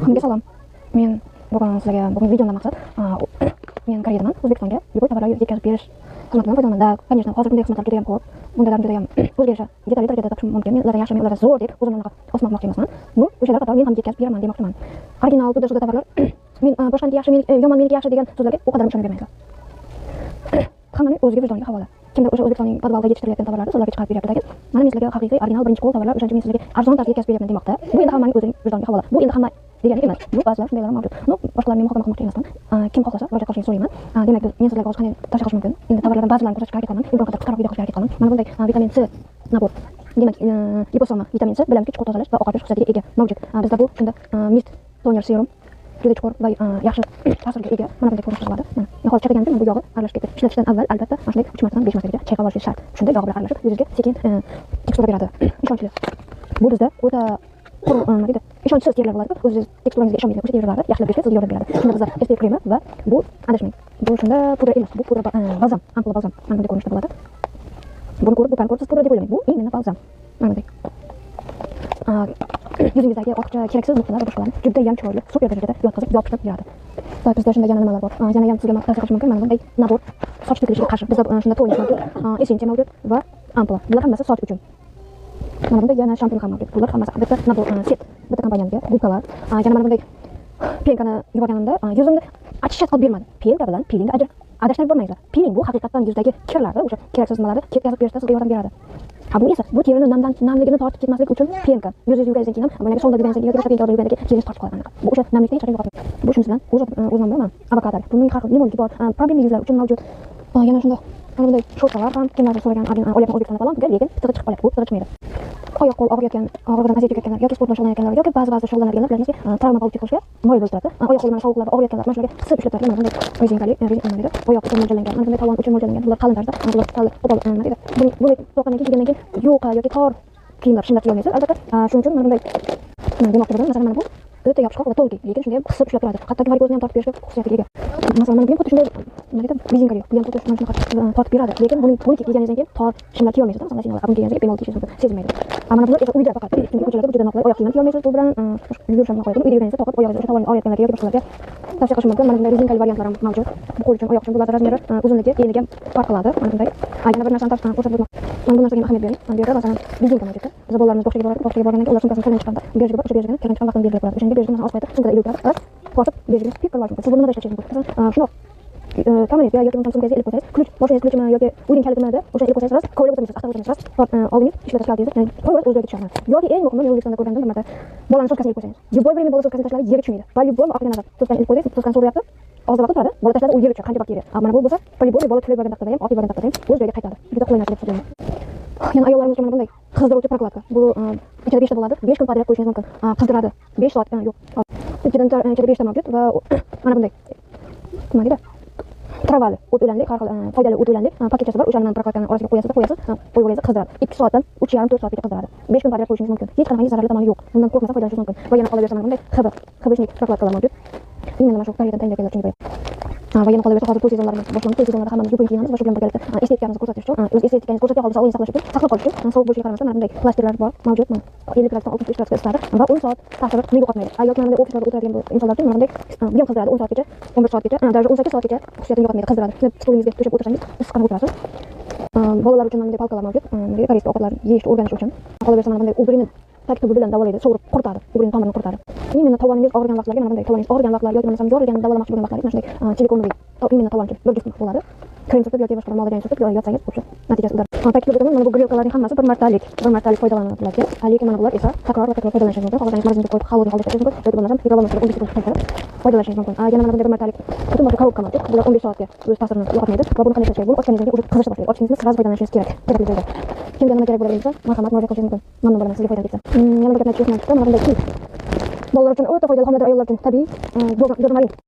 Hammaga salom. Men bugun sizlarga bugun videomdan maqsad, men Koreyaman, O'zbekistonga любой tovarlar yetkazib berish xizmatidan foydalanaman. Да, конечно, hozir bunday xizmatlar juda ham ko'p. Bundaylarni juda ham o'ziga yarasha yetarli darajada topishim mumkin. Men ulardan yaxshi, men ulardan zo'r deb o'zimni unaqa osmoqchi emasman. Ну, o'shalar qatori men ham yetkazib beraman demoqchiman. Original туда-сюда tovarlar men boshqaniki yaxshi, meniki yomon, meniki yaxshi degan so'zlarga u qadar ishona bermaysizlar. Hammaning o'ziga vijdoniga havola. Kimdir o'sha O'zbekistonning подвал da yetishtirilayotgan tovarlarni sizlarga chiqarib beryapti lekin mana men sizlarga haqiqiy original birinchi qo'l tovarlar, o'shaning uchun men sizlarga arzon tarzda yetkazib beryapman demoqda. Bu endi hammaning o'zining vijdoniga havola. Bu endi hamma degani emas. Bu ba'zilar shundaylar mavjud. Ну, boshqalarni men muhokama qilmoqchi emasman. Kim xohlasa murojaat qilishini so'rayman. Demak, men sizlarga hozir qanday tavsiya qilishim mumkin? Endi tovarlardan ba'zilarini ko'rsatishga harakat qilaman. Imkon qadar qisqaroq video qilishga harakat qilaman. Mana bunday vitamin C набор. Demak, liposoma vitamin C bilamki chuqur tozalash va oqartirish xususiyatiga ega mavjud. Bizda bu shunda mist toner serum juda chuqur va yaxshi ta'sirga ega. Mana bunday ko'rinishda bo'ladi. Mana men hozir chaqaganimda bu yog'i aralashib ketdi. Ishlatishdan avval albatta mana shunday 3 martadan 5 martagacha chayqab olishingiz shart. Shunda yog'i bilan aralashib yuzingizga sekin tekstura beradi. Ishonchli. Bu bizda o'ta quruq, nima deydi? Ishonchsiz terilar bo'ladi. O'zingiz teksturangizga ishonmaydigan o'sha terilarni yaxshilab berishga sizga yordam beradi. Shunda bizda SPF kremi va bu, adashmang. Bu shunda pudra emas, bu pudra balzam, ampula balzam. Mana bunday ko'rinishda bo'ladi. Buni ko'rib, bu ko'rib siz pudra deb o'ylamang. Bu именно balzam. Mana bunday. Yuzingizdagi ortiqcha keraksiz nuqtalar va boshqalarni juda ham chiroyli, super darajada yotqizib, yopishtirib beradi. Так, bizda shunda yana nimalar bor? Yana ham sizga tavsiya qilishim mumkin. Mana bunday набор soch to'kilishiga qarshi. Bizda shunda tonik mavjud, essensiya mavjud va ampula. Bular hammasi soch uchun. Mana bunday yana shampun ham mavjud. Bular hammasi bitta набор, set, bitta kompaniyaniga, губка lar. Yana mana bunday пенка ni yuborganimda yuzimni очищать qilib bermadi. Пенка bilan pilingni adashtirib bormanglar. Piling bu haqiqatdan yuzdagi kirlarni, o'sha keraksiz nimalarni ketkazib berishda sizga yordam beradi. Ha, bu esa bu terini namdan namligini tortib ketmaslik uchun пенка. Yuzingizni yuvganingizdan keyin ham, boyagi so'lda yuvganingizdan keyin yoki boshqa пенка bilan yuvgandan keyin teringiz tortib qoladi anaqa. Bu o'sha namlikni hech qachon yo'qotmaydi. Bu shunisi bilan o'zim bilaman. Avokado. Buning har xil limonligi bor, problemli yuzlar uchun mavjud. Yana shunda mana bunday щётка lar ham kimlardir so'ragan, olyapman O'zbekistonda falan, lekin tig'i chiqib qolyapti. Bu tig'i chiqmaydi. Oyoq qo'l og'riyotgan, og'rig'idan aziyat chekayotganlar yoki sport bilan shug'ullanayotganlar yoki ba'zi-ba'zi shug'ullanadiganlar bilasizki, travma получить qilishga moyil bo'lib turadi. Oyoq qo'li mana sovuqlarda og'riyotganlar, mana shularga qisib ushlab turadi. Mana bunday rezinkali, nima deydi? Oyoq uchun mo'ljallangan, mana bunday tovon uchun mo'ljallangan. Bular qalin tarzda, mana bular sal qo'pol, nima deydi? Buni to'qqidan keyin kiygandan keyin yuqa yoki tor kiyimlar shimlar kiya olmaysiz. Albatta, shuning uchun mana bunday demoqchi bo'ldim. Masalan, mana bu o'ta yopishqoq va тонкий, lekin shunda ham qisib ushlab turadi. Hattoki varikozni ham tortib berishga xususiyatiga ega. Masalan, mana bu ham xuddi shunday, nima deydi? Rezinkali. Bu ham xuddi mana shunaqa tortib beradi. Lekin buni kiyganingizdan keyin tor shimlar kiya olmaysiz. Masalan, buni kiyganingizdan keyin bemalol kiyishingiz mumkin, sezilmaydi. Mana bular esa uyda faqat. Chunki ko'chalarda bu juda noqulay. Oyoq kiyimini kiya olmaysiz. Bu bilan yurish ham noqulay. Uyda yurganingizda toqib oyog'ingiz o'sha tovonga og'riyotganlarga yoki boshqalarga tavsiya qilishim mumkin. Mana bunday rezinkali variantlar ham mavjud. Bu qo'l uchun, oyoq uchun bular размер i, uzunligi, eniga ham farq qiladi. Mana bunday. Yana bir narsani ko'rsatib o'tmoqchi. Mana bu narsaga ham ahamiyat bering. Mana bu yerda masalan rezinka mavjud. Biz bolalarimiz bog'chaga boradi. Bog'chaga borgandan keyin ular sumkasini qo'ldan chiqqanda биржик bor, o'sha биржик ni kirgan chiqqan vaqtini belgilab qo'yadi. O'shanga биржик ni masalan osib qo'yadi, sumkada ilib turadi. Bosib биржик ni pik qilib olish mumkin. Siz buni nimada ishlatishingiz mumkin? Masalan, shundoq kameringizga yoki bo'lmasam sumkangizga ilib qo'ysangiz, ключ, moshinangiz ключ imi yoki uyning kalitimi deb o'shani ilib qo'ysangiz, rost kovlab o'tirmaysiz, axtarib o'tirmaysiz, rost oldingiz ishlatish kalitingizni, ya'ni qo'yib o'z joyiga tushadi. Yoki eng muhimi, men O'zbekistonda ko'rgandim bir marta bolani соска sini ilib qo'ysangiz. Любой время bola соска sini tashladi, yerga tushmaydi. По-любому orqaga nazar. Соска ni ilib qo'ysangiz, соска ni so'rayapti. Og'zida vaqt turadi, bola tashladi, u yerga tushadi, qancha vaqt yerga. Mana bu bo'lsa, по-любому bola tuflab yuborgan taqdirda ham, otib yuborgan taqdirda ham o'z joyiga qaytadi. Juda qulay narsa deb hisoblayman. Yana ayollarimiz uchun mana bunday qizdiruvchi прокладка. Bu ichida 5 ta bo'ladi. 5 kun подряд qo'yishingiz mumkin. Qizdiradi. 5 soat, yo'q. Ichida 5 ta mavjud va mana bunday nima deydi? Трава li, o't o'lanli, har xil foydali o't o'lanli paketchasi bor. O'shani mana прокладка ni orasiga qo'yasiz, qo'yasiz, qo'yib olganingizda qizdiradi. 2 soatdan 3,5-4 soatgacha qizdiradi. 5 kun подряд qo'yishingiz mumkin. Hech qanaqangi zararli tomoni yo'q. Bundan qo'rqmasdan foydalanishingiz mumkin. Va yana qolaversa mana bunday ХБшник прокладка lar mavjud. Именно mana shu Koreyadan tayinlayotganlar uchun. Va yana qolaversa hozir to'y sezonlarimiz boshlandi. To'y sezonlarida hammamiz yupun kiyinamiz va shu bilan birgalikda estetikamizni ko'rsatish uchun, o'z estetikamizni ko'rsatgan holda sog'liqni saqlash uchun, saqlab qolish uchun, sovuq bo'lishiga qaramasdan mana bunday plasterlar bor, mavjud. Mana 50 gradusdan 63 gradusga isitadi va 10 soat ta'sirini yo'qotmaydi. Yoki mana bunday ofislarda o'tiradigan insonlar uchun mana bunday bu ham qizdiradi 10 soatgacha, 11 soatgacha, даже 18 soatgacha xususiyatini yo'qotmaydi, qizdiradi. Stolingizga to'shab o'tirsangiz, issiqqina o'tirasiz. Bolalar uchun mana bunday палка lar mavjud. Koreys ovqatlarni yeyishni o'rganish uchun. Qolaversa mana bunday угри ni tag tubi bilan davolaydi, sovurib quritadi, угри ni tomirini quritadi. Именно tovoningiz og'rigan vaqtlarga mana bunday tovoningiz og'rigan vaqtlar yoki bo'lmasam yorilganini davolamoqchi bo'lgan vaqtlaringiz mana shunday silikonli именно tovon uchun bir juft bo'ladi. Krem surtib yoki boshqa moldagan surtib yotsangiz o'sha natijasi ular. Ta'kidlab o'taman, mana bu грелка larning hammasi bir martalik foydalaniladi. Lekin mana bular esa takror va takror foydalanishingiz mumkin. Xohlasangiz морозильник ka qo'yib холодный holda ishlatishingiz mumkin yoki bo'lmasam микроволновка da 15 sekund qaytarib foydalanishingiz mumkin. Yana mana bunday bir martalik butun boshli коробка mavjud. Bular 15 soatga o'z ta'sirini yo'qotmaydi va buni qanday ishlatish kerak? Buni ochganingizdan keyin уже qizishni boshlaydi. Ochganingizda сразу foydalanishingiz kerak. Kerakli joyda. Kimga nima kerak bo'ladi desa, marhamat, murojaat qilishingiz mumkin. Mamnun bo'laman sizga foydam tegsa. Yana bir gapni aytishni, mana bunday kit. Bolalar uchun o'ta foydali, homilador ayollar uchun tabiiy, jozmarin.